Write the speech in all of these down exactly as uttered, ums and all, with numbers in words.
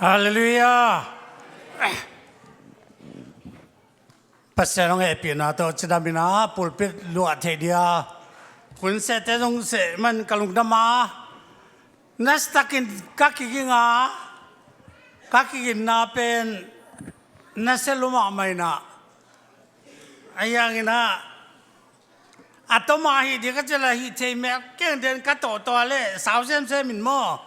Halleluiah. Pasian hong hehpihna tawh cidam in ah pulpit luah theih dia hun sehte zong seh man ka lungdam a, nasatakin ka kiging a, ka kiginna pen nasia lua mahmah in ah, a hiang in ah, a tawm a hih ding ka cih leh hih thei mel keng den ka tawhtawh leh sau semsem in maw.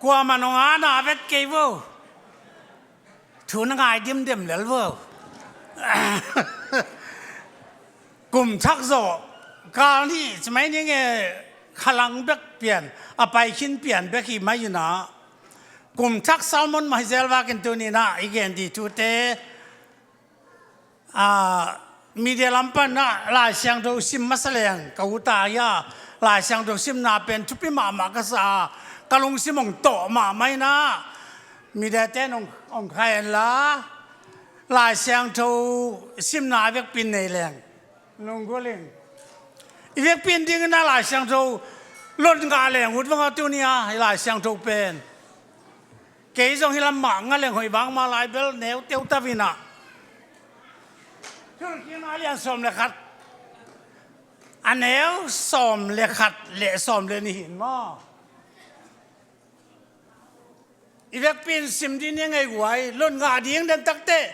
Kuamah nong ana vet kei vo. Thu na ngai dimdem lel vo. Kum thak zawh kal nih ci mai ning e, khalang bek pian, a pai khin pian bek hi mai in ah, kum thak sermon mah hi zel vakin tuni in ah i gen ding thute, a, media lam pan ah Lai Siangtho sim masa leng ka ut a, hia Lai Siangtho simna pen thupi mahmah ka sa a, ka lungsim hong tawh mahmah in ah, media ten hong, hong khai hen la, Lai Siangtho simna a vekpi in nei leng nong gul in. I vekpi in ding in ah Lai Siangtho lon ngah leng ut vang a tuni a, i Lai Siangtho pen. Kei zong hih lam mah ngah leng hoih vang mah lai bel neu teu ta vin ah. Thuhilhkikna a lian sawm le khat, a neu sawm le khat le sawm le nih hi in maw. I vekpi in sim ding ni ngei guai, lon ngah ding den takteh,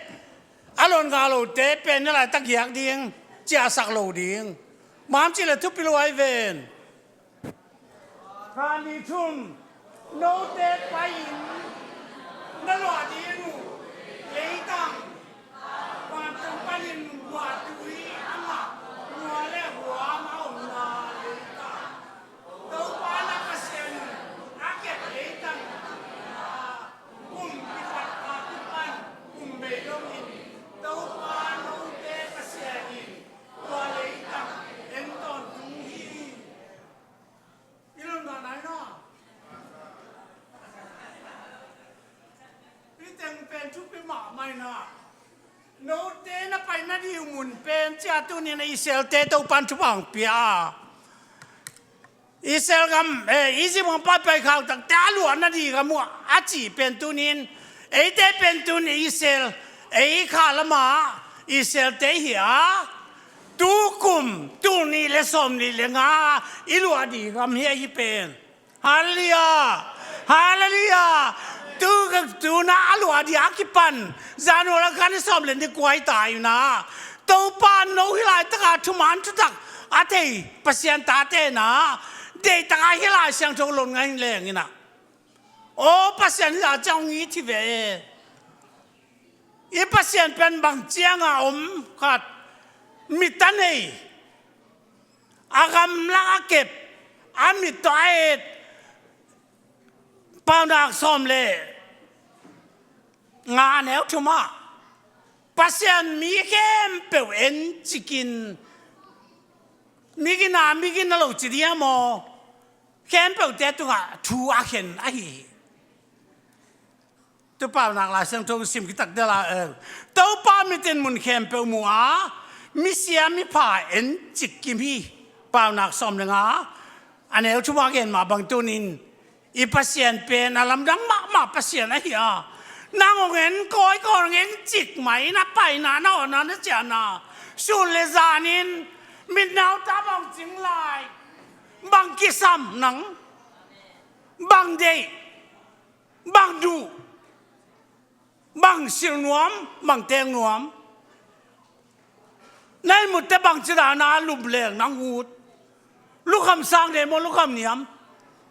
a lon ngah lote pen na laitak giak ding, ciahsak lo ding. Mam cih leh thupi lo ai ven. Kha ni thum, note pai-in na luah ding uh leitang, vantung panin guahtui a ngah, hua le huam a omna leitang. Topa na Pasian in a kep leitang, kum kipat a kipan kum bei loin Topa note Pasian in tua leitang en tawntung hi. I lungdam nai na. Hih teng pen thupi mahmah in ah. Note na pai nading mun pen cia tuni in ah Israelte Topan thupha hong pia a. Israel gam, eh, Egypt gam pan paikhak takte a luah nading gam uh a cih pen tuni in, eite pen tuni in Israel, ei kha lamah Israelte hi a, tukum, tul nih le sawm nih le nga i luah ding gam hi a, hih pen. Halleluiah! Halleluiah! Tu, tu na a luah ding a kipan, January kha ni sawm le ni kua hi ta in ah, Topa no hih laitaka thuman thutak a thei Pasian tate in ah, deihtak a hih Lai Siangtho lon ngah hi leng in ah, aw Pasian hih a ciang hong it hi ve. I Pasian pen bang ciang a om khat, mit a nei, a gamlak a kep, a mit tawh a et, Paunak sawm le nga, a neu thum ah, Pasian mi khempeuh encik in, migina, migina lo ci ding a maw, khempeuhte tungah thu a khen ahi hi. Tu Paunak Lai Siangtho sim khit takte la, eh, Topa mit in mun khempeuh mu a, misia mipha encik kim hi. Paunak sawm le nga, a neu thum a gen mah bang tuni in, i Pasian pen a lamdang mahmah Pasian ahi a, nang hong en kawikawi, hong encik mai in, a paina, na awhna, na ciahna, sun le zan in, mit nau ta bang cing lai, bang kisam nang, bang deih, bang duh, bang silh nuam, bang teng nuam. Na ihmutte bangci dan a lum leng nang ut. Lukham sang deih maw, lukham niam?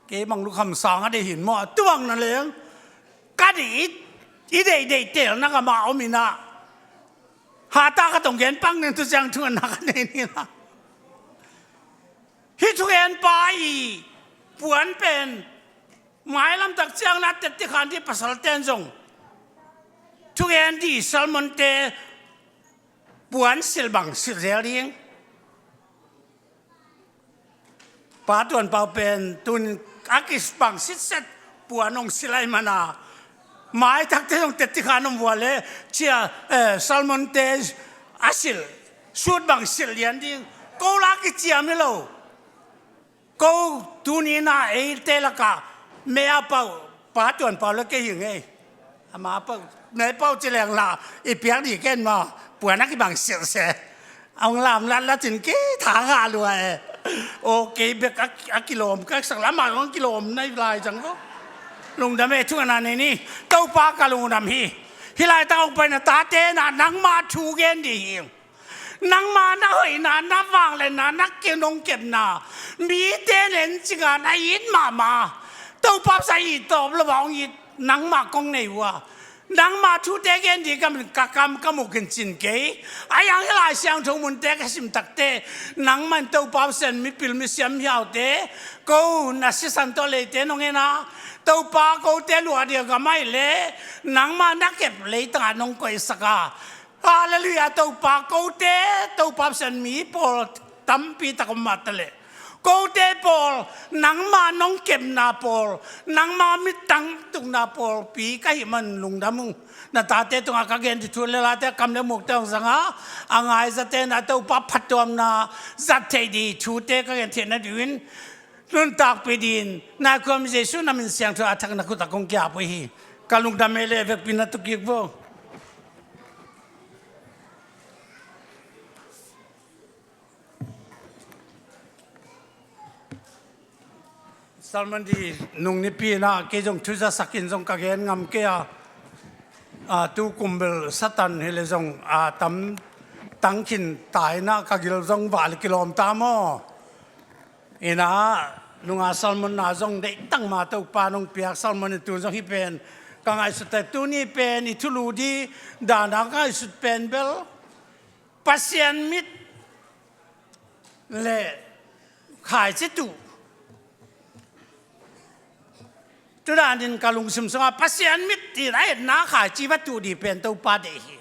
Kei bang lukham sang a deih hi in maw, tu bang na leng. Ka deih, i deihdeih telna gam a om in ah, hata ka tong gen pang ning, tu ciang thungetna ka nei ni in ah. Hih thugenpa i puan pen mailam tak ciang na tette khan ding, pasalte'n zong thugen ding, sermonte puan silh bang silh zel ding. Pa Tuan Pau pen tun a kibang sitset puan hong silh ahih manin, mai takte zong tette khan om vua leh cia, eh, sermonte a silh, suit bang silh lian ding. Ko la kiciam hi lo. Ko tuni in ah eite lakah Mei a pau, pa tuan pau le kei hi ngei. Ama pau, mei pau ci leng la, i piak di ken ma, puan a kibang silse. A hong lam lat lat in kei tha ngah lua e. O kei bek a, a kilawm, ka sak lam a hong kilawm nai lai zang ko. Lungdam e thu ana nei ni, Topa ka lungdam hi. Hi lai tang hong paina tate na nangma thu gen di hi. Nangma na hoihna, na vangliatna, na kinong kepna, mite nen cinga na it mahmah. Topa sa i tawp lo bang it nangma kong nei uh a. Nangma thute gen di ka min ka kam ka muk in cin kei. A yang hi Lai Siangtho munte ka sim takte. Nangma in Topa Pasian mipil misiam hiaute. Ko na sisan tawh leite nong en a. Topa kote luah dia ka mai le. Nangma na kep leitanga nong koihsak a. Halleluiah, Topa, kote, Topa Pasian mi pawl tampi tak om mah ta leh. Kote pawl, nangma nong kepna pawl, nangma mittang tukna pawl, pi ka hih man lungdam ung. Na tate tungah ka gen di thu le late kam le mukte hong zanga, a ngai zate na Topa phattuamna zat theih di thute ka gen theihna dingin, nuntakpih din, nai khuam Jesu na min siangtho a thak na khut a kong kiap uh hi. Ka lungdam e le vekpi na tukik vo. Salmon di nung nipi na kei zong thuza sakin zong ka gen ngam kei a, a, tu kumbel Satan hi le zong a tam tangkhin taina ka gil zong vah le kilawm ta maw? Ina nunga Salmon na zong deih tangma Topa nong piak Salmon i tun zong hi pen ka ngaihsut te tuni pen i thulu di dana ka ngaihsut pen bel Pasian mit le khaici tuh. Tudanin ka lungsim sunga Pasian mit tina etna khaici va tuh di pen Topa deih hi.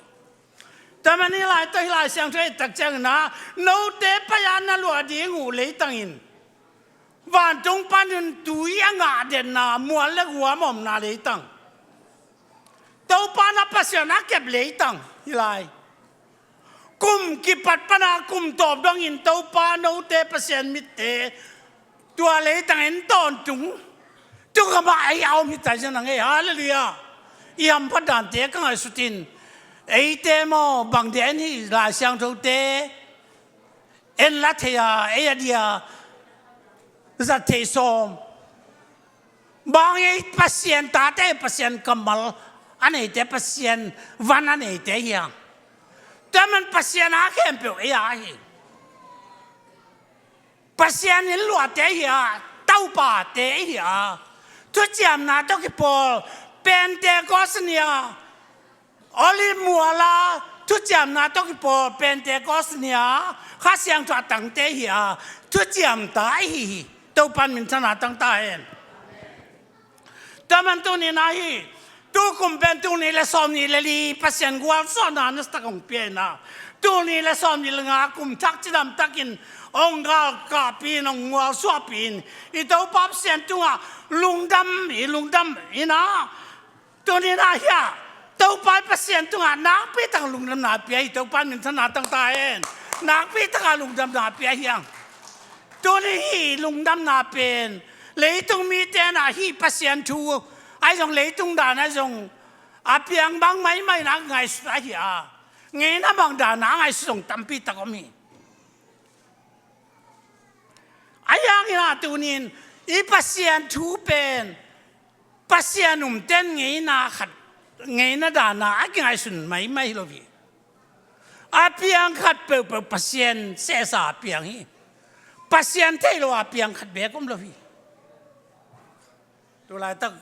Tamani lai tawh hi Lai Siangtho et tak ciangina note pai-a na luah ding uh leitangin vantung panin tui a ngah denna mual le guam omna leitang. Topa na Pasian a kep leitang hi lai. Kum kipat pana kum tawp dongin Topa note Pasian mitte tua leitang en tawntung. Tungkhamah ei a om hi tai zan a ngei. Halleluiah. I hamphat dante ka ngaihsutin eite maw bang dia en hi Lai Siangthote. En la thei a ei a dia zat thei sawm. Bang ei Pasian tate Pasian kammal a neite Pasian van a neite hiang. Tua man Pasian a khempeuh ei a hi. Pasian in luate hi a, taupate hi a. Thuciamna tawh kipawl Pentecost ni a. Olive muala thuciamna tawh kipawl Pentecost ni a. Kha Siangtho a tangte hi a. Thuciamta ahi hi. Topan minthanna tangta hen. Taman tuni na hi. Tukum pen tuni le sawm ni le li Pasian gualsuahna na stak hong pia ina. Tuni le sawm ni le nga kum thak cidam takin hong gal kahpi in hong gualsuahpi in i Topa Pasian tungah lungdam i lungdam ina. Tuni na hia Topa Pasian tungah nakpi tak lungdamna pia hi Topa minthanna tangta hen. Nakpi taka lungdamna pia hiang. Tuni hi lungdamna pen leitung mite na hi Pasian thu ai zong leitung dan ai zong a piang bang maimai na ngaihsut ahi a ngeina bang dan na ngaihsut zong tampi tak om hi. A yang ina tunin i Pasian thu pen Pasian umten ngeina khat ngeina dan na a kingaihsun maimai lo hi. A piang khat peuhpeuh Pasian sehsa a piang hi. Pasian thei lo a piang khat bek om lo hi. Tulaitak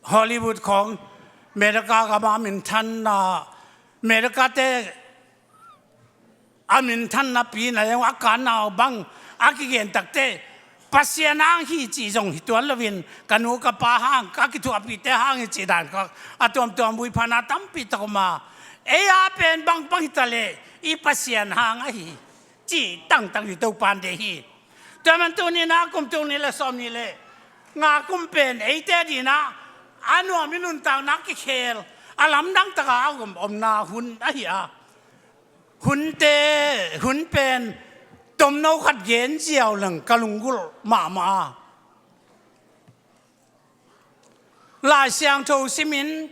Hollywood khong America gama minthanna America te a minthanna pi na leng a kanna bang a kigen takte Pasian ang hi ci zong hi tuan loin ka nu ka pa hang ka kithuahpihte hang hi ci dan kha a tuamtuam buiphana tampi tak om a ei a pen bangbang hi ta leh i Pasian hang ahi ci tangtang hi Topan de hi. Tua man tuni na kum tul ni le sawm ni le nga kum pen eite dina a nuam i nuntakna kikhel a lamdang taka a om omna hun ahi a hunte hun pen tomno khat gen ziau leng ka lunggulh mahmah a. Lai Siangtho simin,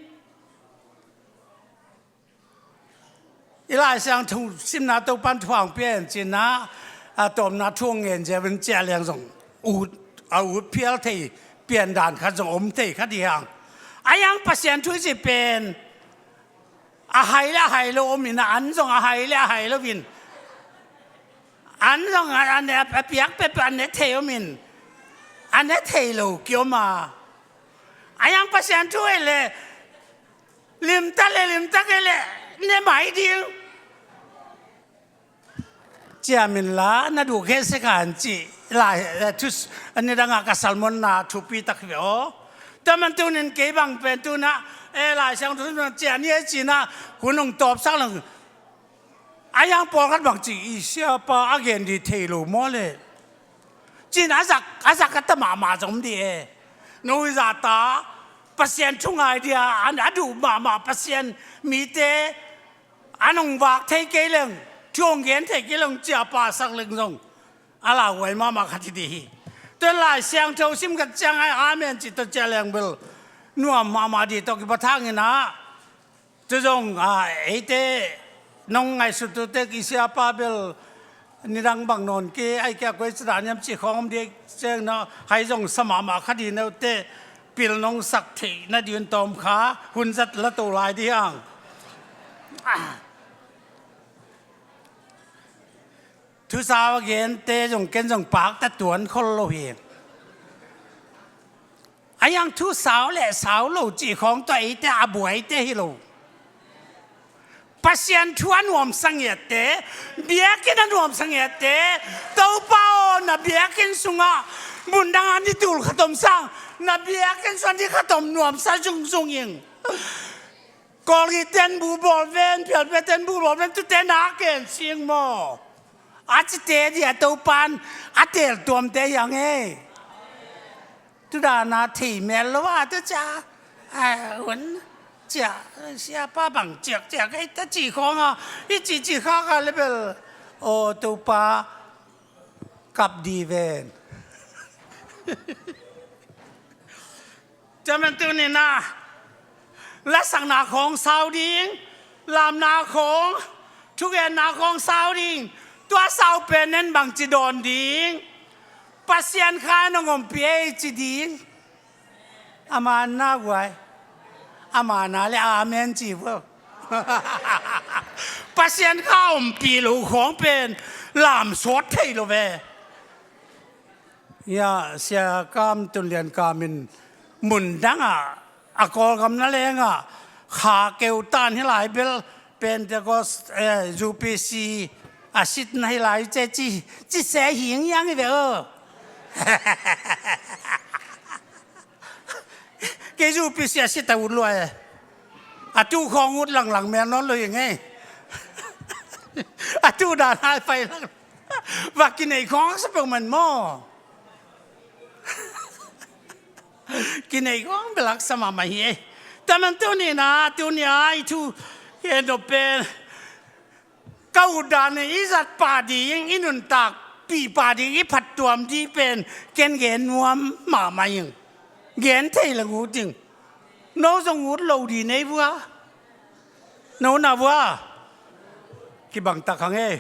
i Lai Siangtho simna Topan thupha hong pia hen cinah, a tawpna thu hong ngen ziau in ciah leng zong ut, a ut phial thei piandan khat zong om thei kha ding hang. A iang Pasian thu i cih pen a hai le a hai lo om in a, an zong a hai le a hai lo in, an zong a, a ne, a piak peuhpeuh a ne thei om in, a ne thei lo ki om a. A iang Pasian thu ei le limtak le limtak ei le ne mai ding. Ciam inla na duh khesek a an cih lai, eh, thus, a nidangah ka sermon-na thupi tak hi ve aw. Tua man tunin kei bang pen tunah, eh, Lai Siangtho ciah ni ei cinah hun hong tawpsak lang. A iang pawlkhat bang ci, i siapa a gen ding thei lo maw le? Cin a zak, a zak a ta mahmah zong om ding e. No i zahta Pasian thu ngai dia, a, a duh mahmah Pasian mite an hong vak thei kei leng, thu hong gen thei kei leng, ciah pahsak leng zong a lauhuai mahmah khat hi ding hi. Tua Lai Siangtho sim khat ciang ai amen cih tawh ciah leng bel nuam mahmah ding tawh kipathang inah. Tua zong, a, eite nong ngaihsut tutek i siapa bel nidang bang nawn kei, ai kia koi cih dan hiam cih khawng om ding ciang na, hai zong sa mahmah kha ding na uh teh, pil nong sak theih nading un tawm kha, hun zat la to lai ding hang. Thusau a gente zong ken zong pakta tuan khol lo hi. A iang thusau le sau lo cih khawng tawh eite a buaite hi lo. Pasian thu a nuamsa ngiatte, biakinn a nuamsa ngiatte, Topa aw, na biakinn sungah mundang a ni tul khat om sang, na biakinn sungah ni khat om nuamsa zungzung ing. Kawlgih ten bu bawl ven, phialpia ten bu bawl ven, tute na ken sing maw? A cite dia Topan a teel tuamte hi hang ei. Tudana thei mel lo a, tu cia, a, hun cia, siapa bang ciakciak ei ta ci khawng a, i ci ci kha kha le bel, aw Topa kap di ven. Tua man tuninah lasakna khawng sau ding, lamna khawng, thugenna khawng sau ding, tua sau pen en bangci dawn ding, Pasian kha nong ompih ei ci ding. Ama na guai, ama na le amen ci vo. Pasian kha ompih lo khawng pen lamsawt thei lo ve. Ia, Sia Kam Tun Lian Kam in mundangah, a Kawlgam na lengah, kha keu tan hi lai bel, Pentecost, eh, U P C a sitna hi lai ce ci, ci se hing iang hi ve aw. Kei U P C a sit a ut lua e. A tu khawng ut langlang mel nawn lo hi ngei. A tu dan hai pai lang. Va kinei khawng sa peuh man maw? Kinei khawng belak sa mahmah hi ei. Tua man tuninah, tunia i thu, i en nop pen ka ut dan i zat pah ding, i nuntak pih pah ding, i phattuam ding pen ken gen nuam mahmah ing. Gen thei leng ut ing. No zong ut lo ding nei vua. No na vua. Kibang tak hang ei.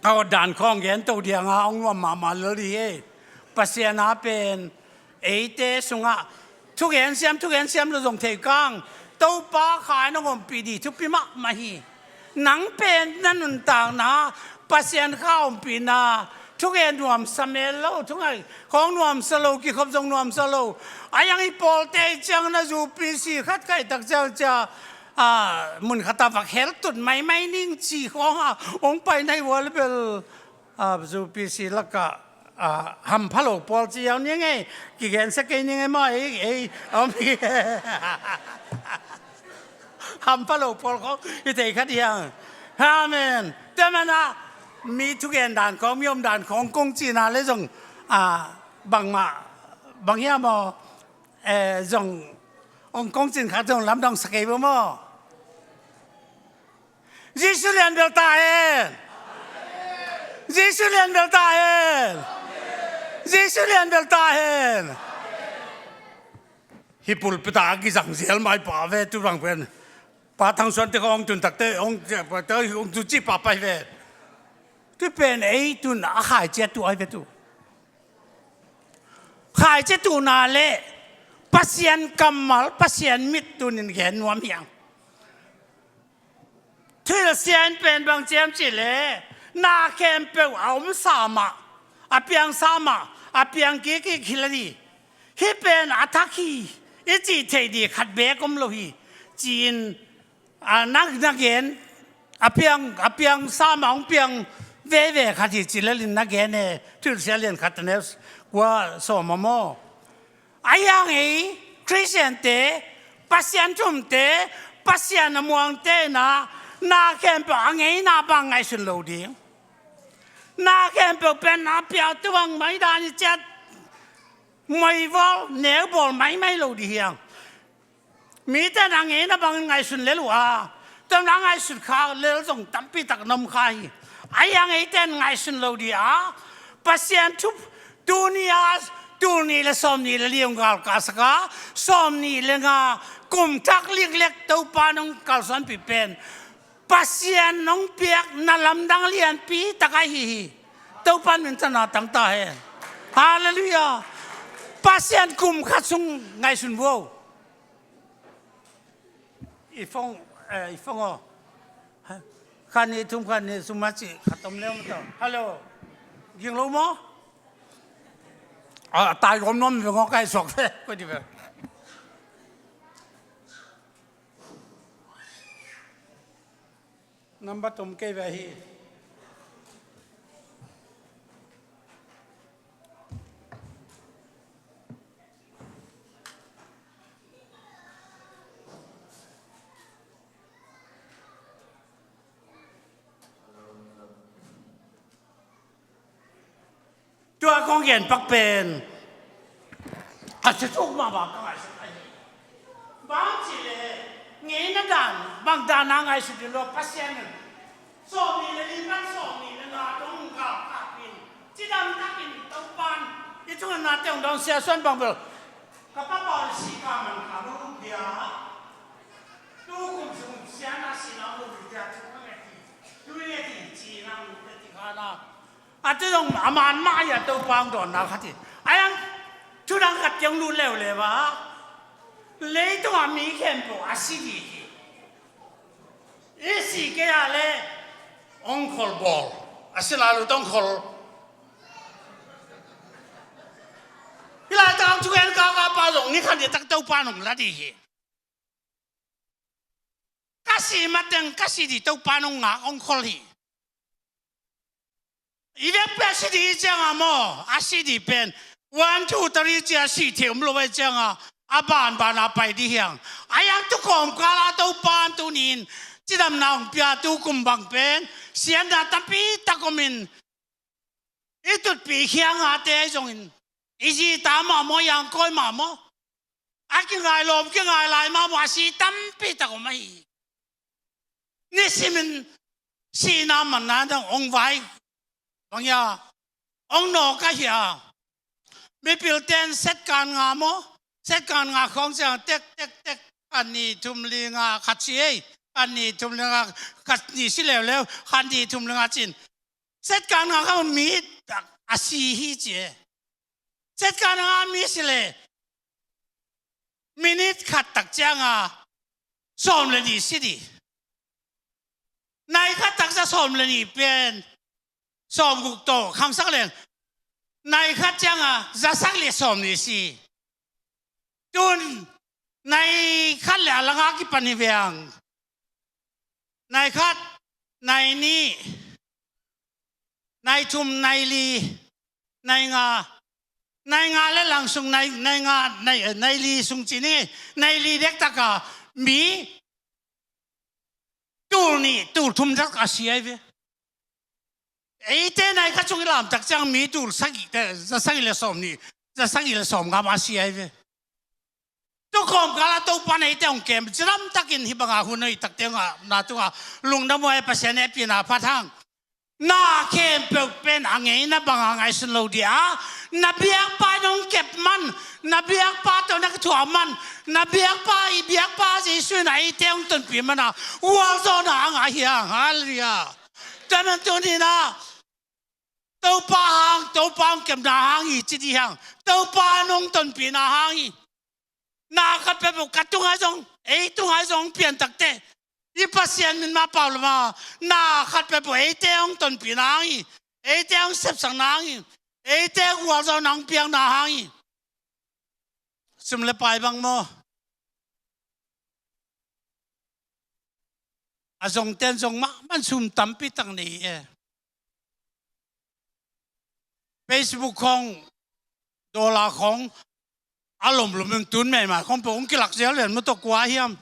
A awt dan khawng gen to dianga hong nuam mahmah lel ding ei. Pasian a pen eite sungah thugen siam, thugen siam lo zong thei kang. Topa kha in hong ompih ding thupi mahmah hi. Nang pen na nuntakna Pasian kha ompihna, thugen nuamsa mel lo, thungai khawng nuamsa lo, kikhop zong nuamsa lo. A iang i pawlte i ciang na U P C khat kai tak ciang cia, a, mun khat a vak hel tut maimai ning ci khawng a hong pai nai ua le bel. A, U P C lakah, a, hampha lo pawl ci iau ni ngei, kigensia kei ni ngei maw, ei, ei, om hi. Hampha lo pawl khawng i thei kha ding hang. Amen. Tua manah mi thugen dan khawng, mi om dan khawng kong cihna le zong, a, bangmah, bang hiam aw, eh, zong, hong kong cin khat zong lamdang sa kei bo maw? Jesu lian bel ta hen. Jesu lian bel ta hen. Jesu lian bel ta hen. Hih pulpit ah a kizang zel mai pah ve, tu bang pen. Pa Thang Suan te khong tun takte hong, hong tu ci pah pai ve. Tu pen ei tun a khaici a tuh ai ve tu. Khaici tuhna le Pasian kammal, Pasian mit tunin gen nuam hi hang. Thuhilhsia in pen bang ci hiam cih leh, na khempeuh a omsa mah, a piangsa mah, a piang kik hi la hi. Hih pen a thak hi, i cih theih ding khat beek om lo hi, ci-in, a, na, na gen, a piang, a piangsa mah hong piang veve khat hi ci lel in na gen e, Thuhilhsia lian khat a neu kua sawm a maw. Ahi hang ei Khristiante, Pasian thumte, Pasian a muangte in ah, na khempeuh a ngeina bang ngaihsun lo ding. Na khempeuh pen a piau tu bang mai dan i ciat, mai bawl, neu bawl maimai lo ding hi hang. Mite in a ngeina bangin ngaihsun lel uh a, tua bang a ngaihsut kha lel zong tampi tak na om kha hi. Ahi hang eite in ngaihsun lo ding a, Pasian thu, tuni a, tul nih le sawm nih le li hong galkapsak a, sawm nih le nga kum thak liklek Topa in hong kalsuanpih pen Pasian hong piak na lamdang lianpi tak ahi hi. Topa in minthanna tang ta hen. Halleluiah. Pasian kum khat sung ngaihsun vo. I phone, eh, i phone aw. Khat nih thum khat nih sum a ci khat om leu maw taw. Hello. Ging lo maw? A, tai gom nuam ve ngawk kai suak ve. Koi di ve. Number tom kei ve hi. Tua kong gen pak pen a thuthuk mahmah ka ngaihsut ahi. Bang ci le ngeina dan bang dan a ngaihsut ding lo Pasian in. Sawm nih le li pan sawm nih le nga dong galkap in cidam takin Topan i thungetnate hong dawng sia suan bang bel ka pa pa si ka man ka lo bia. Tu kum sung sia na si na lo bia tu ka ngai ti. Tu ngai ti ci na lo bia ti ka na. A tu zong a man mah hi a Topa hong dawnna khat hi. A yang thudang khat kiang lut leuleu a, leitungah mi khempeuh a si ding hi. I si kei a leh hong khol bawl, a si lai lo tong khol. Hih laitak hong thugen kaka pa zong ni khat nitak Topa hong la ding hi. Ka si mateng ka si ding Topa hong ngak hong khol hi. I vekpi a si ding hi cianga maw, a si ding pen one two three cia si thei om lo a hi cianga a banban a pai ding hi hang. A yang tu kawmkal a Topa in tuni in cidamna hong pia tu kum bang pen siatna tampi tak om in i tutpih khiangate ahi zongin i zita mah maw, i angkawi mah maw, a kingai lawm kingai lai mah maw, a si tampi tak om ahi. Nisimin sihna manna dang hong vai bang ia hong nawk ahi a. Mipilten set kan nga maw, set kan nga khawng ciang tek tek tek, khat nih thum li nga khat si ei, khat nih thum li nga khat nih si leuleu, khat nih thum li nga cin. Set kan nga kha mi a si hi ci e. Set kan nga mi si le minit khat tak cianga sawm le nih si ding. Nai khat taksa sawm le nih pen sawm guk tawh khangsak leng nai khat cianga zasak le sawm nih si. Tun nai khat le a langa kipan hi veng. Nai khat, nai nih, nai thum, nai li, nai nga, nai nga le lang sung, nai, nai nga, nai, nai li sung ci ni, nai li dek taka mi tul nih, tul thum tak a si ai ve. Eite nai khat sung i lamtak ciang mi tul sagih te, za sagih le sawm nih, za sagih le sawm nga ma si ai ve. Tu kawmkal a Topa in eite hong kem cidam takin hih banga hun a i takte hong a na tunga lungdam uh a, Pasian hehpihna phat hang. Na khempeuh pen a ngeina banga ngaihsun lo ding a, na biakpa in hong kep man, na biakpa tawh na kithuah man, Na biakpa, i biakpa Jesu in a eite hong tonpih manin a, gualzawhna a ngah hi hang. Halleluiah. Tua manin tuni-in a, Topa hang, Topa hong kepna hang hi ci ding hi hang. Topa in hong tonpihna hang hi. Na khat peuhpeuh ka tungah zong, ei tungah zong piantakteh, i Pasian min mah pau lo mah, na khat peuhpeuh eite hong tonpihna hang hi. Eite hong sepsakna hang hi. Eite gualzawhna hong piakna hang hi. Sum le pai bang maw? A zongte'n zong mahmah in sum tampi tak nei e. Facebook khawng, dollar khawng, a lomlom in tun meimai khawng peuh hong kilak zel lian maw, tua kua hiam?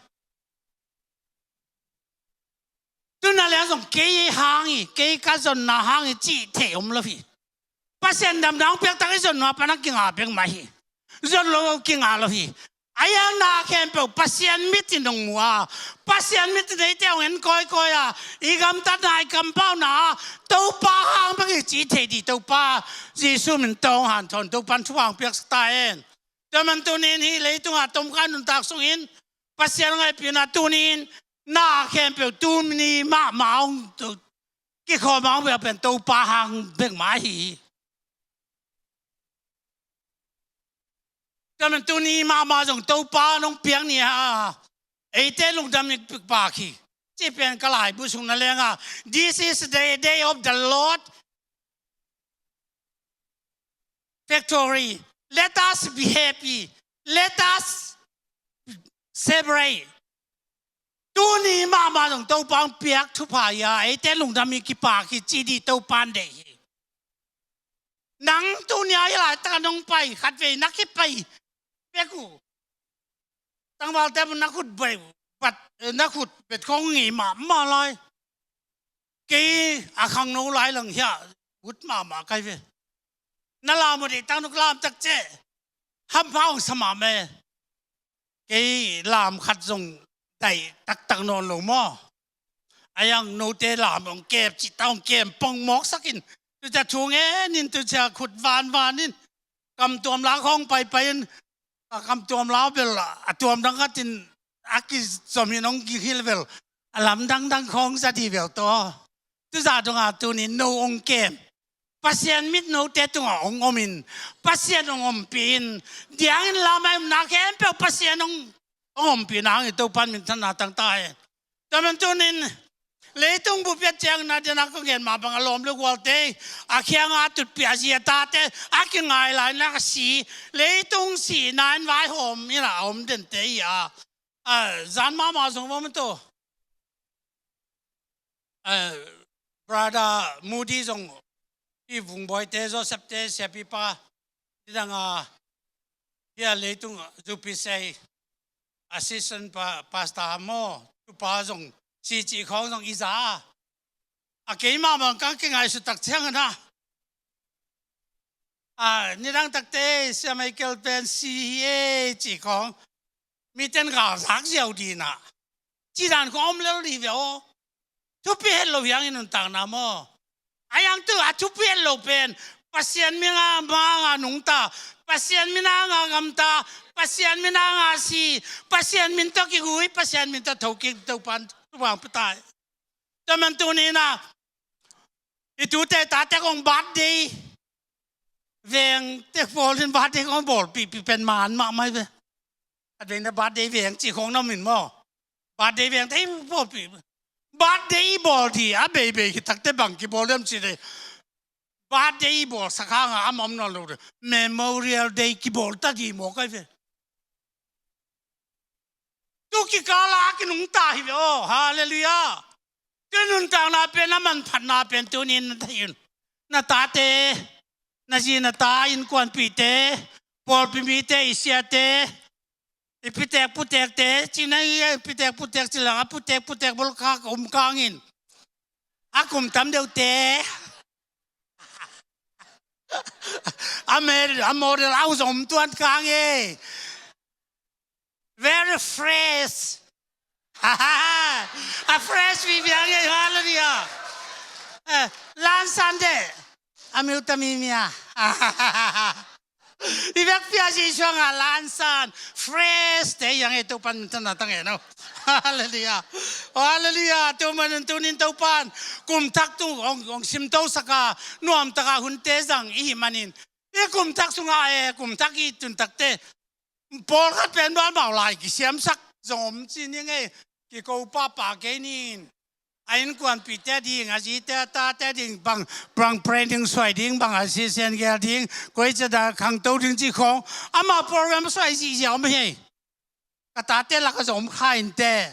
Tuna leng zong kei hang hi, kei ka zonna hang hi cih thei om lo hi. Pasian damna hong piak tak i zon nua pan a kinga bek mah hi. Zon lo kinga lo hi. A iang na khempeuh Pasian mit in hong mu a, Pasian mit in eite hong en kawikawi a, i gamtatna, i kampauna, Topa hang bek hi cih thei ding, Topa Jesu min tawh hong hanthawn, Topa in thupha hong piaksak ta hen. Tua manin tuni-in hih leitungah tomkha nuntak sungin Pasian ngaihpihna tuni-in na khempeuh tuni mahmah hong kikhawm a hong piak pen Topa hang bek mah hi. Tua manin tuni mahmah zong Topa in hong piak ni a, eite lungdam i pak hi. Cih pen ka laibu sung na leng a, "This is the day of the Lord victory. Let us be happy. Let us celebrate." Tuni mahmah zong Topa hong piak thupha hi a, eite lungdam i kipak hi ci ding Topa in deih hi. Nang tuni a hih laitak a nong pai khatvei na kipai bek uh. Tangvalte na khut bai, bat, na khut bet khawng ngei mahmah lai. Kei a khangno lai lang hiah ut mahmah kai ve. Na lam uh dih tang nuk lam tak ceh. Hampha hong sa mahmah e. Kei lam khat zong daih taktak nawn lo maw? A iang note lam hong kep cih ta hong kem pong mawksak in. Tucia thu ngen in, tucia khut vanvan in. Kamtuam lau khawng paipai in. A kamtuam lau bel a tuam dang khat in a kizom in hong ging hi le bel a lamdang dang khawng za dih bel tawh. Tuzah dongah tuni-in no hong kem. Pasian mit note tungah hong om in, Pasian hong ompih in, diangin lamah i omna khempeuh Pasian hong, hong ompihna hang hi. Topa in minthanna tang ta hen. Tua manin tuni-in leitung bup piat ciangin a diakin kong gen mah bang a lawm le gualte, a kiangah a tutpih a zi a tate, a kingai lai-in a si, leitung sihna in vaihawm in a om dente hi a, a, zan mahmah zong va maw tawh. Eh, Brother Moody zong, i Vungbawite, Josephte siapipa, nidang a, hih a leitung zupi sei, assistant pa, pastor maw, tupa zong, si cih khawng zong i za a. A keimah bang ka kingaihsut tak ciangin a, a, nidang takte, Sia Michael pen si hi e cih khawng, miten galzak ziau ding a, cih dan khawng om lel ding hi ve aw. Thupi het lo hi hang i nuntakna maw? A iang tu a thupi het lo pen Pasian min a, ma a nungta, Pasian min a gamta, Pasian min a si, Pasian min tawh kigui, Pasian min tawh thokik, Topa in thupha hong pia ta hi. Tua manin tuni-in a, i tute tate kong birthday veng te pawl in birthday kong bawlpihpih pen man mahmah hi ve. A veng na birthday veng cih khawng na om in maw? Birthday veng te i bawlpih. Birthday i bawl ding a beibei hi takte bang kibawl hiam cih leh, birthday i bawlsak hang a amah om nawn lo ding, Memorial Day kibawl ta ding mawk ahi ve. Tu kikal a kinungta hi ve aw. Halleluiah. Tu nuntakna pen, a manphatna pen tuni-in na thei un. Na tate, na zi na ta, innkuanpihte, pawlpi mite, i siate, i pitek putekte, cih na hi, i pitek putek cih leng a putek putek bawlkha ka om kang in. A kum tam deuhte. A me-, a model a hong zom tuan kang e. Very fresh. A fresh viviang e, hallelujah. Eh, lan Sunday. A miu ta mi mia. I vekpi-a Jesu hangah lansan fresh te i hang e, Topan min thang na tang e no. Halleluiah. Halleluiah. Tua manin tunin Topan kum thak tung hong, hong simtosak a, nuamtak a hunte zang i hih manin, i kum thak sungah e, kum thak i tun takte pawlkhat pen mualmau lai kisiamsak zong om ci ni ngei. Kiko pahpah kei ni in, a innkuanpihte ding, a zite a tate ding, bang, bang training suai ding, bang assistant gel ding, koi cida khangto ding ci khawng, amah program suai zihziah om hi. Ka tate lakah zong om kha inteh.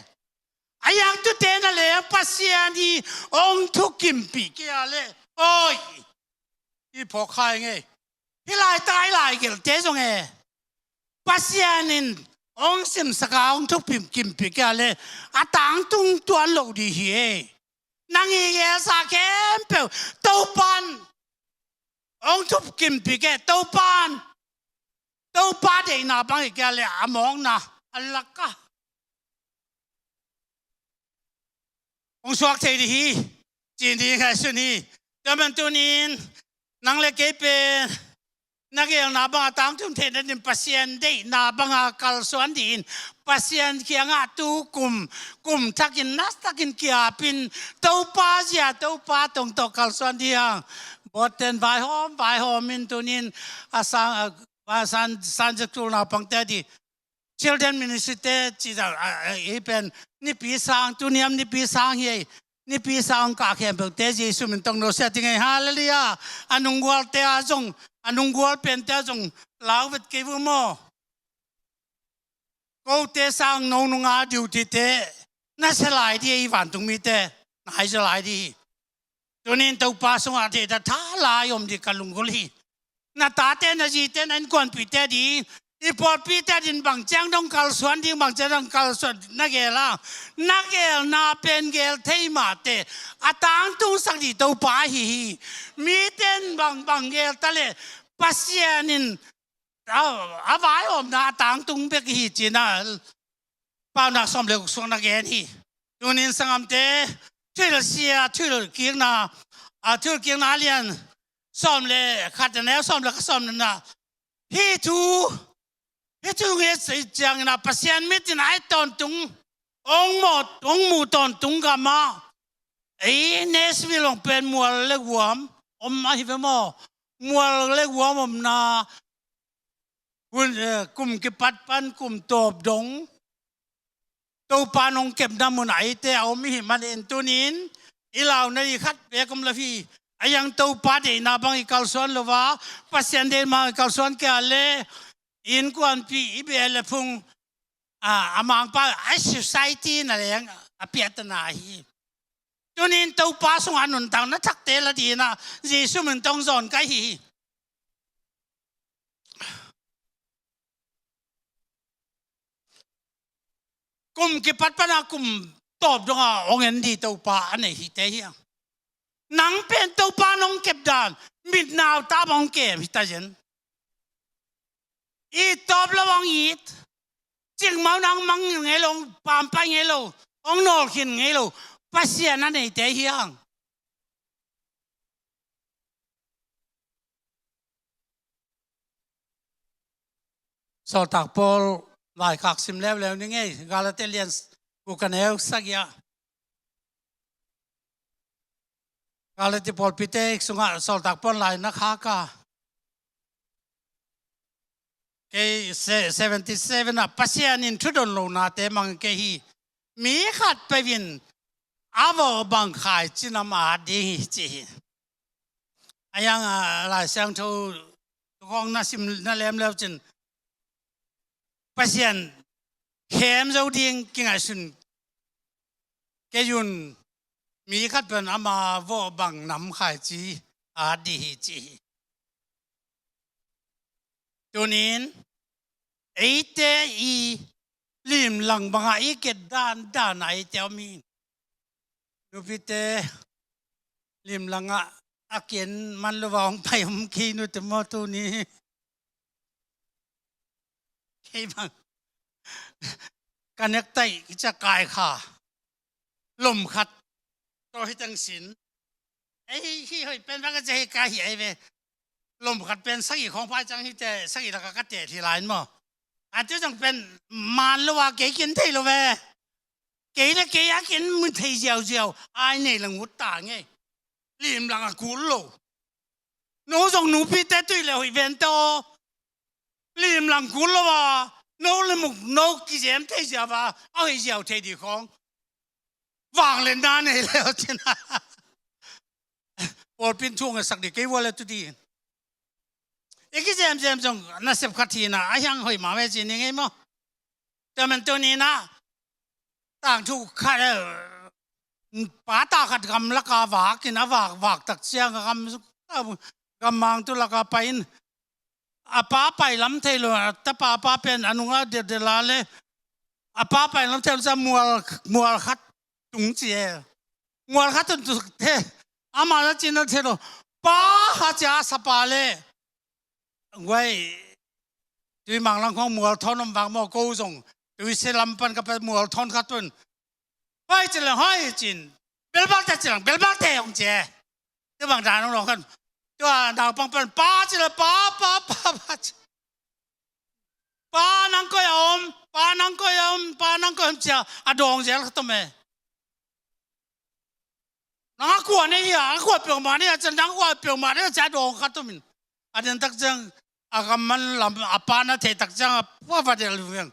A yangtute na leng Pasian hi hong thukimpih kei a leh, oi, i phawk kha ing ei. Hih laitak i laigelhte zong e, Pasian in hong simsak a hong thukimpih kei a leh a tangtung tuan loh ding hi ei. Nang i gelsa khempeuh Topan hong thukimpih kei, Topan, Topa deihna bang hi kei a leh a mawkna a lak a hong suak thei ding hi, ci ding hi, ngaihsun hi. Tua man tunin nang le kei pen na gelna banga tangtun theihna dingin Pasian deihna banga kalsuan dingin Pasian kiangah tu kum, kum thakin, na thakin kiapin, Topa zia, Topa tong tawh kalsuan ding hang. Boten vaihawm, vaihawm in tunin a sang, a, a san, san zek tul naupangte a di Children Ministry te ci zah, a, a, i pen nipi sang, tuniam nipi sang hi ei. Nipi sang kah khempeuhte Jesu min tawh nusia ding ei. Halleluiah. A nunggualte a zong, a nunggual pente a zong lau vet kei vua maw. Kote sang no nunga duty te na sia lai ding ei, vantung mite na hai zaw lai ding hi. Tunin Topa sungah deihna tha lai om ding ka lunggulh hi. Na tate, na zite, na innkuanpihte ding, i pawlpite ding bang ciang dong kalsuan ding, bang ciang dong kalsuan na gel a, na gelna pen gel thei mah teh a tangtungsak ding Topa ahi hi. Mite in bang, bang gel ta leh Pasian in a, a vaihawmna a tangtung bek hi ci-in a, Paunak sawm le guk sungah na gen hi. Tunin sanggamte, thuhilhsia, thuhilhkikna, a, thuhilhkikna a lian sawm le khat na neu sawm le khat sawm na na. Hih thu, hih thu nget ciangin a Pasian mit in a et tawntung, hong mu, hong mu tawntung gamah, ei Nashville hong pen mual le guam om ahi ve maw? Mual le guam omna, hun, eh, kum kipat pan kum tawp dong Topa in hong kepna mun a eite a om i hih manin tunin i launa ding khat bek om lo hi. A yang Topa deihna bang i kalsuan lo a, Pasian deihna bang i kalsuan kei a leh, innkuanpih, i beh le phung, a, a mangpa, a society na leng a piahtana hi. Tunin Topa sungah nuntakna thakte la dingin a Jesu min tawh hong zawn ka hi hi. Kum kipat pana kum tawp donga hong en ding Topa a nei hite hi a. Nang pen Topa in hong kep dan, mit nau tah bang hong kem hi ta zen. It tawp lo hong it, cikmah nang mang ngei lo, pampai ngei lo, hong nawlkhin ngei lo, Pasian a neite hi hang. Sawltak Paul laikhak sim leuleu ni ngei, Galati lian guk a neu sagih ah. Galati pawlpite sungah Sawltak Paul lai na khak a. Kei se-, seventy seven ah Pasian in thudon lonate mang kei hi. Mi khat peuh in a vawh bang khaici nam a at ding hi ci hi. A yang a Lai Siangtho khawng na sim na lem leu cin Pasian khem zo ding kingaihsun kei un, mi khat pen ama vawh bang nam khaici a at ding hi ci hi. Tunin eite i limlang bangah i ket dandan a eite om hi. Nupite limlangah a ken man lo va hong pai om kei nute maw tuni. Kei bang ka nektaih kici a kai kha lom khat tawh hi teng sin. Ei, hih hoih pen bang a ci hi ka hi ei ve. lom khat pen sagih khawng pai ciang hite sagih lakah ka teh hi lai maw. A tu zong pen man lo a kei kin thei lo ve. Kei le kei a kin mun thei ziauziau ai nei lang ut ta ngei. Lim lang a kul lo. No zong nupite tui le hoih ven tawh. Lim lang kul lo a no le muk no kizem thei ziau a a hoih ziau thei di khawng. Vang le na nei le cin. Pawlpin thuang a sak di kei vua le tu di. I kizemzem zong nasep khat hi na a hiang hoih mah ve ci ni ngei maw. Tua man tu ni na tangthu khat pa ta khat gam laka vak in a vak vak tak ciang a gam gam mang tu laka pai in a pa pai lam thei lo a tapa pa pen a nunga dedela le a pa pai lam thei lo ca mual mual khat tung ci e. Mual khat tung tuk te ama na cin na thei lo pa ha cia sapa le. Guai tui manglang khong mual thawn om vang maw ko zong tui se lam pan ka pa mual thawn khat tun. Hoi cin le hoi cin belbal te cin lang belbal te hong ce. Tu bang dan hong long khan tua naupang pan pa cin le pa pa pa pa cin. Pa nang koi a om pa nang koi a om pa nang koi a om cia a dawng zel khat om e. Nang a kua nei hi a a kua peuhmah nei a cian nang kua peuhmah nei a cian a dawng khat om in a den tak ciang a gam man lam a pa na thei tak ciang a pa va del veng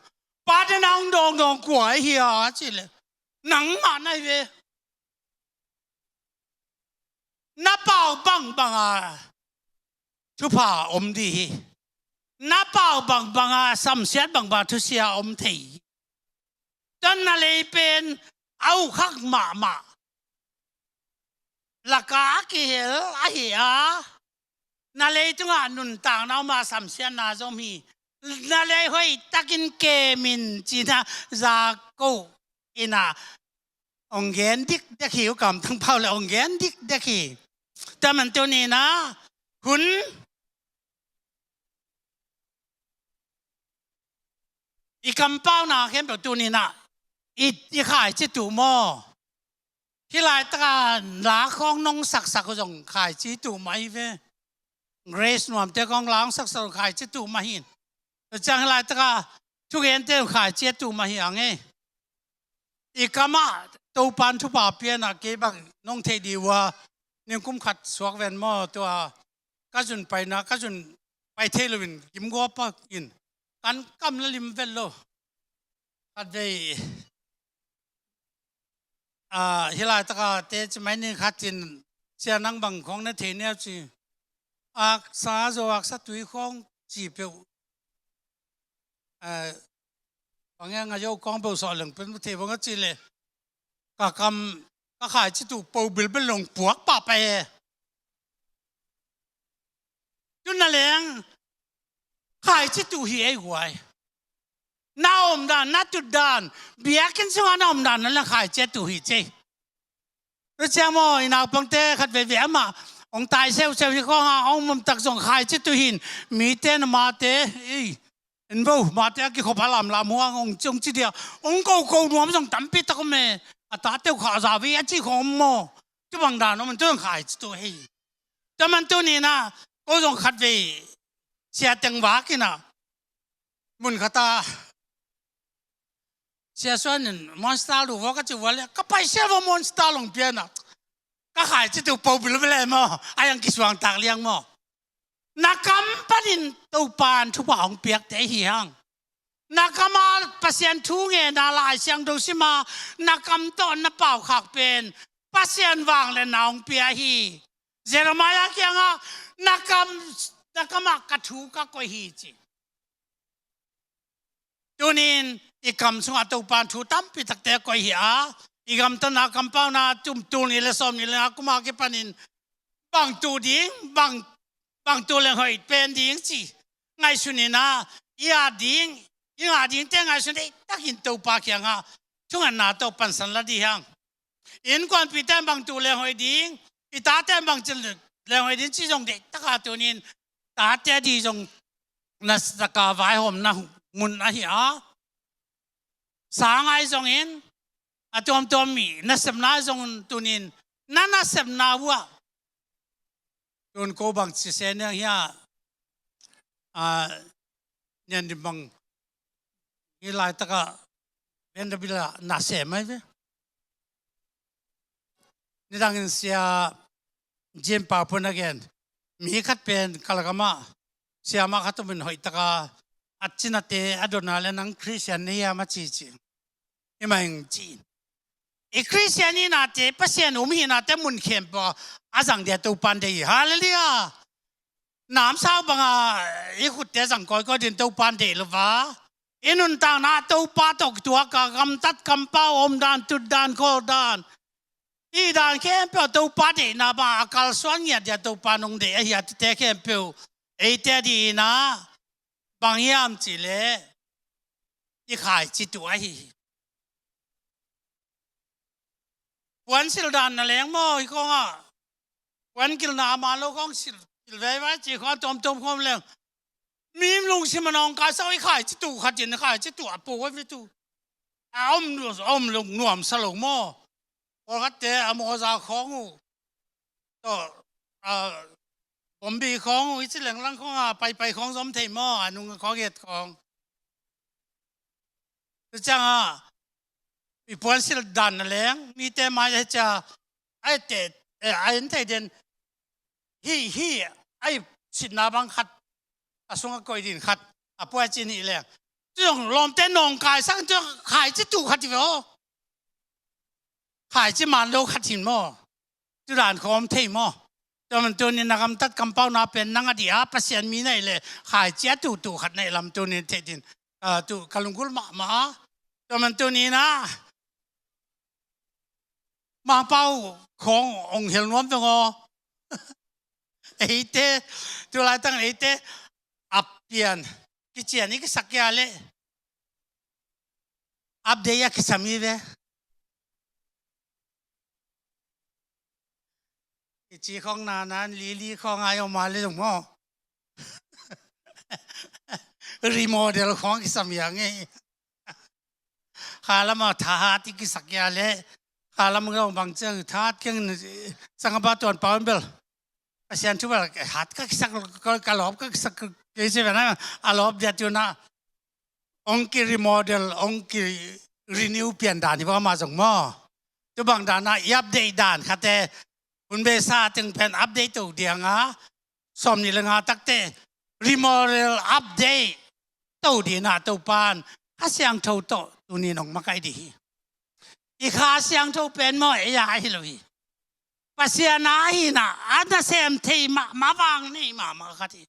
pa den a hong dawng dawng kua hi a ci le nang mah nai ve. Na pau bangbang a thupha om di hi. Na pau bangbang a samsiat bangbang a thusia om thei hi. Tua na lei pen a ukhak mahmah laka a kihel ahi a na leitungah nuntakna om a samsiatna zom hi. Na lei hoih takin kemin cina za ko ina ong gen dikdek hi. U Kam Thang Pau le ong gen dikdek hi. Taman tu nina hun i kampauna khempeuh tu nina i, i khaici tuh maw? Hih laitaka la khawng nong saksak uh zong khaici tuh mah hi ve. Grace Nuamte khawng la hong saksak uh khaici tuh mah hi. Tua ciang hih laitaka thugente uh khaici a tuh mah hi ang e. I kamah Topan thupha pianah kei bang nong theih dih uh a ningkum khat suak ven maw tua ka zun paina ka zun pai thei loin kim gua pak in kan kam la lim vet lo. Khat vei hih laitaka te ci mai ni khat in sia nang bang khawng na thei neu ci aksa zo aksa tui khawng ci peuh bang e nga zo khawng peuh sawh leng pen thei bang a ci le ka kam ka khaici tuh po bilbil long puak pah pai e. Tuna leng khaici tuh hi ei guai. Na omdan na tutdan biakinn sungah na omdan na leng khaici a tuh hi cei. Tua ciang maw i naupangte khat veivei amah hong tai seuseu hi khawnga hong mumtak zong khaici tuh hin mite na mate ei en vo mate a kikhop a lamlam huang hong ci hong ci dia hong koko nuam zong tampi tak om e. A tate uh khah za vei a ci khong om maw? Tubang dan om an tu zong khaici tuh hei. Taman tu nina ko zong khat vei sia teng vak ina mun khata sia suan in monster lu vo ka ci vua le ka pai sia vo monster long piana ka khaici tuh po bilbil e maw? A yang kisuang tak liang maw? Na kam panin Topan thupha hong piakte hi hang. Na kam a Pasian thu ngen a Lai Siangtho sim a na kam tawh na pau khak pen Pasian vangliatna hong pia hi. Jeremiah kiangah na kam na kam ah ka thu ka koih hi ci. Tunin i kam sungah Topan thu tampi takte koih hi a i gamtatna kampauna tum tul nih le sawm nih le nga kum a kipanin bang tuh ding bang bang tuh leng hoih pen ding ci ngaihsun ina i at ding i ngah dingte ngaihsun deihtakin Topa kiangah thungetna tawh pansan la dih hang. Innkuanpihte in bang tuh leng hoih ding i tate in bang cil leng hoih ding ci zong deihtaka tunin tate a dih zong na taka vaihawmna mun ahi a sangai zongin a tuamtuam mi nasepna zong tunin na nasepna uh ah Tun ko bang ci se niang hia, a, nian dim bang hi laitakah Vanderbilt ah na sem ai ve. Nidangin sia Jim Pau pun a gen, mi khat pen kalakam ah siamah khat omin hoihtaka a cinate a dona le nang Christian na hiam a cici. Hi mah ing ci. I Christian hinate, Pasian um hinate mun khempeuh a zang dia Topan deih hi. Halleluiah. Namsau banga i khutte zang kawikawi din Topan deih lo va, i nuntakna Topa tawh kituaka gamtat kampau, omdan tutdan khawldan, i dan khempeuh Topa deihna banga a kalsuan ngiat dia Topa nong deih ahi a tute khempeuh eite a dihna bang hiam cihleh i khaici tuh ahi hi. Puan sil dan na leng maw, hi khawngah puan kilna a man lo khawng sil, sil veivai ci khawng a tuamtuam khawng leng, mi lungsim a nawngkaisak i khaici tuh khatin, khaici tuh a po a vitu a om, a om lung nuamsa lo maw. Pawlkhatte a mawza khawng uh tawh, a, bombi khawng uh i ci lenglang khawng a paipai khawng zom thei maw, a nung khawng et khawng. Tu ciangah i puan sil dan na leng mite mai a cia a ette, eh, a en thei den. Hi, hi, a i sitna bang khat a sungah koih din khat a puai cin hi leng, tu zong lawmte nawngkaisak in tu khaici tuh khat hi ve aw. Khaici man lo khat hin maw. Tu dan khawm thei maw. Tua man tunin a gamtat kampauna pen nang a dih a Pasian mi na hih leh khaici a tuhtuh khat na hih lam tunin theih din, ah, tu ka lunggulh mahmah a. Tua man tunin ah Mangpau khawng hong hel nuam veng aw. Eite, tu laitang eite a pian kician i kisak kia leh update a kisam hi ve. Kici khawng nanan lili khawng ai om a le zong maw. Remodel khawng kisam hi a ngei. Khalam a thahat i kisak ia le khalam a bang cia thahat keng sangapa tuan pau bel Pasian thu bel hat ka kisak, ka lawp ka kisak kei cia ve na a lawp dia tu na. Ong ki remodel, ong ki renew pian dan hi bang ama zong maw. Tu bang dan a i update dan khate hun beisa teng pen update to diang a sawm ni le nga takte remodel update to dina Topan Kha Siangtho tawh tuni nong makai di hi. I Kha Siangtho pen maw ei a hi lo hi. Pasian a hi na a nasem thei mahmah vang nei mahmah khat hi.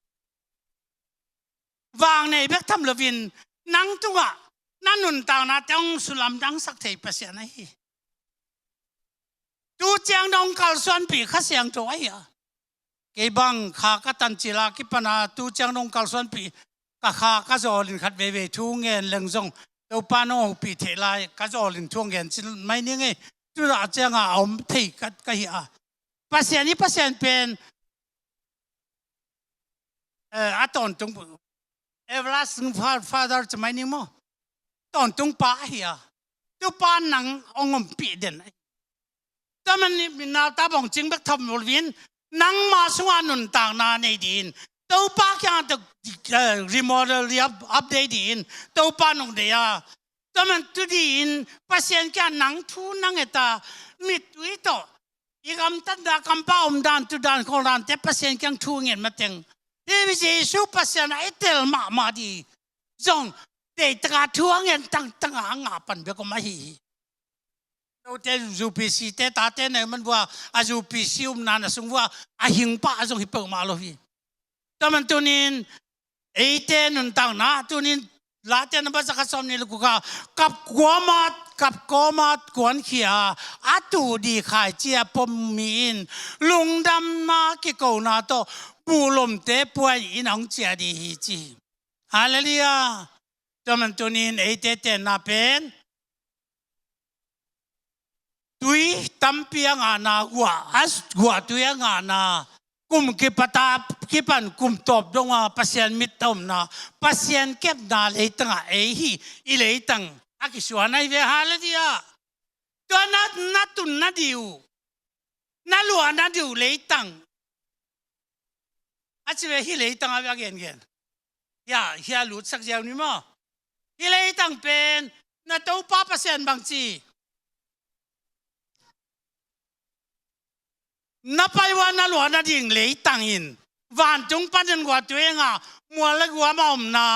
Vang nei bek tham lovin nang tungah na nuntakna teng sulamdangsak thei Pasian a hi. Tu ciang dong kalsuanpih Kha Siangtho a hi a. Kei bang kha ka tancil a kipana tu ciang dong kalsuanpih ka kha ka zawlin khat veivei thu ngen leng zong Topa nong hopih theih lai ka zawlin thu ngen cin mai ning ei. Tu a cianga a om thei ka hi a. Pasian hi Pasian pen eh, a tawntung everlasting father ci mai ning maw. Tawntung pa a hi a. Tupa nang ong ompih den a hi. Tua man ni min nau ta bawng cing bek tham lovin nangma sunga nuntakna nei din Topa kiang tuk remodel di update din Topa nong dei a. Tua man tu din Pasian kiang nang thu nang eta mittui tawh i gamtatna kampa omdan tudan khawldante Pasian kiang thu ngen mateng hi. Jesu Pasian a i tel mahmah di zong deitaka thu a ngen tangtanga a ngah pan bek om ahi hi. Note U P C te tate nei man vua a U P C umna na sung vua a hing pah a zong hi peuhmah lo hi. Tua man tunin eite nuntakna tunin Late na basa kha sawm ni le kua kap kuama kap kuama kuankhia a tu di khaici a pom mi in lungdamna kikona tawh buhlomte puai in a hong cia di hi ci. Halleluiah. Tua man tunin eite tenna pen tui tampi a ngahna guah a guah tui a ngahna kum kipata kipan kum tawp donga Pasian mit a omna Pasian kepna leitanga ei hi. I leitang a kisuan ahi ve. Halleluiah. Tua na na tunna diu na luahna diu leitang A ci ve, hih leitang a ve a gengen. Hia, hia lutsak ziau ni maw. Hih leitang pen na Topa Pasian bangci, na pai ua na luah nading leitang in, vantung panin guah tui enga, mual le guam a omna.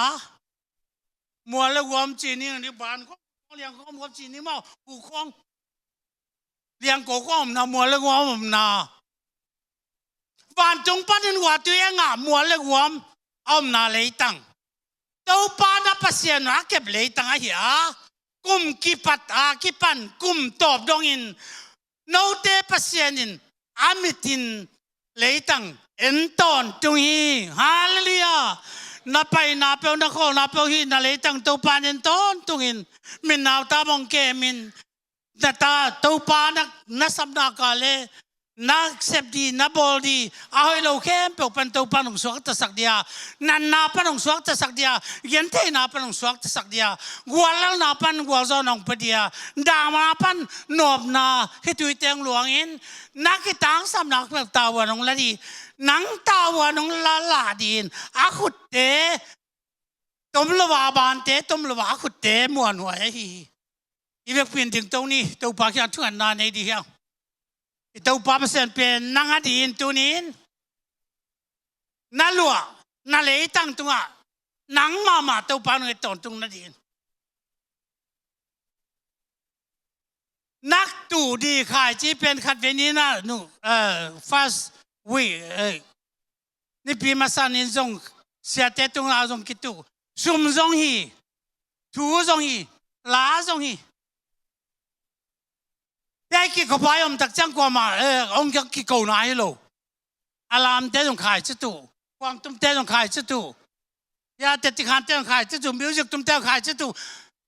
Mual le guam ci ning, ni ban khong, liang khong, guam ci ning maw, hu khong. Liang ko khong omna, mual le guam omna. Vantung panin guah tui enga, mual le guam a omna leitang. Topa na Pasian a kep leitang ahi a, kum kipat a kipan kum tawp dongin note Pasian in a mitin leitang en tawntung hi. Halleluiah. Na paina peuh, na khawlna peuh hi, na leitang Topa in en tawntungin, min nau ta mong kemin, na ta Topa na, na sapna ka le na sep di, na bawl di a hoih lo khempeuh pan Topa in hong suaktasak dia, natna pan hong suaktasak dia, gentheihna pan hong suaktasak dia, guallalna pan gualzawhna hong pia dia, dahna pan nopna, khitui teng luangin, na kitangsapna tavuan hong la di, nang tavuan hong la lah di-in, a khutte tom lo a, a bante tom lo a, a khutte muanhuai ahi hi. I vekpi-in dingto ni, Topa kiang thungetna nei di hiang. I Topa Pasian pen nang a di-in tuni-in na luah, na leitang tungah nang mahmah Topa nung i tawntung na di-in. Nak tuh di khaici pen khat vei ni na nu, eh, first week, eh, nipi masa ni-in zong siate tungah zong kituh. Sum zong hi, thu zong hi, la zong hi. Hia i kikhopai om tak ciang kuamah, eh, hong kikona hi lo. A lamte zong khaici tuh, kuangtumte zong khaici tuh, hia tetikhante zong khaici tuh, music tumte zong khaici tuh,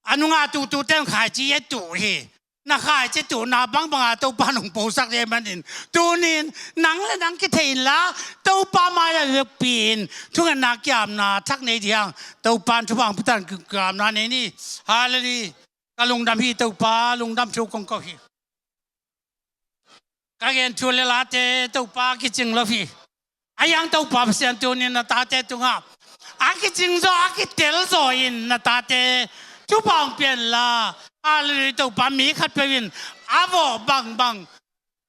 a nunga tuhtute zong khaici e tuh hi. Na khaici tuhna bangbanga Topa nong posak le manin, tunin nang le nang kithei inla, Topa mai-ah vekpi-in thungetna kiamna thak nei di hiang. Topa in thupha hong pia ta in, kiamna nei ni. Halleluiah. Ka lungdam hi Topa, lungdam thu kong ko hi. Ka gen thu le late Topa kicing lo hi. A hiang Topa Pasian tunin na tate tungah a kicing zaw, a kitel zaw in na tate thupha hong pia inla. Halleluiah. Topa, mi khatpeuh in a vawh bangbang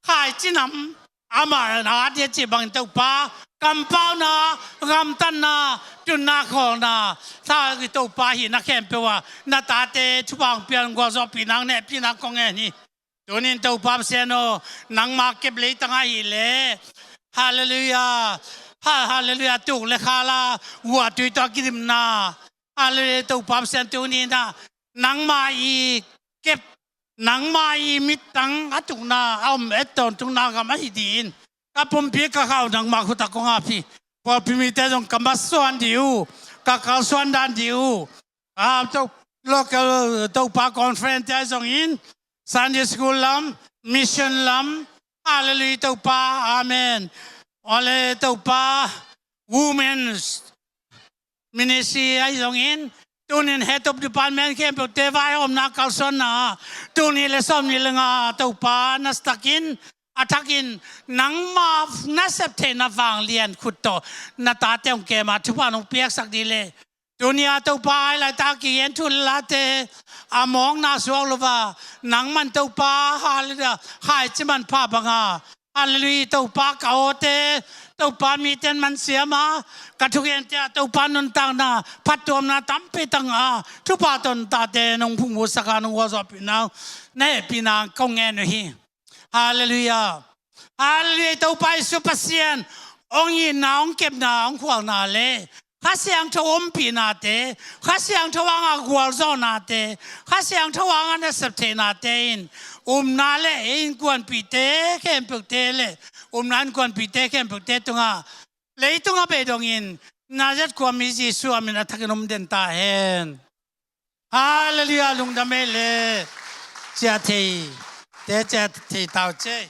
khaici nam amah a dia cih bangin Topa, kampauna, gamtatna, tunna, khawlna, sa i Topa hihna khempeuh ah na tate thupha hong pia in, gualzawhpihna, hehpihna kong ngen hi. Tunin Topa Pasian aw, nangma kep leitang ahih leh, halleluiah, ha-, halleluiah, tuk le khala, guahtui tawh a kidimna, halleluiah, Topa Pasian tunin ah nangma i kep, nangma i mittang a tukna a om, et tawntungna gam ahi dih in, ka pumpi ka khau nangma khut ah kong ap hi. Pawlpi mite zong ka masuan dih uh, ka kalsuan dan dih uh. Ah, to-, local Topa conference te ahi zongin, Sunday school lam, mission lam, halleluiah Topa, amen. Ole Topa, women's ministry ahi zongin, tunin head of department khempeuhte vaihawmna kalsuanna, tul nih le sawmnih le nga Topa nasatakin, a thakin, nangma nasep theihna vanglian khut tawh na tate hong kem a, thupha nong piaksak dih leh, tuni a Topa, a laitak kigen thu le late a mawkna suak lo a, nangman Topa, halleluiah, khaici manpha banga, halleluiah, Topa ka awte, Topa mite in man siam a, ka thugente ah Topa nuntakna, phattuamna tampi tang a, thupha tawh na tate nong phungvuhsak a, nong gualzawhpihna, na hehpihna kong ngen uh hi. Halleluiah. Halleluiah. Topa Jesu Pasian hong itna, hong kepna, hong khualna le Kha Siangtho ompihnate, Kha Siangtho hanga gualzawhnate, Kha Siangtho hanga nasep theihnate in upna le ei innkuanpihte khempeuhte le upna innkuanpihte khempeuhte tungah, leitung a bei dongin Nazareth khuami Jesu a min a thakin om den ta hen. Halleluiah, lungdam ei le. Ciah thei te ciah thei tau ce.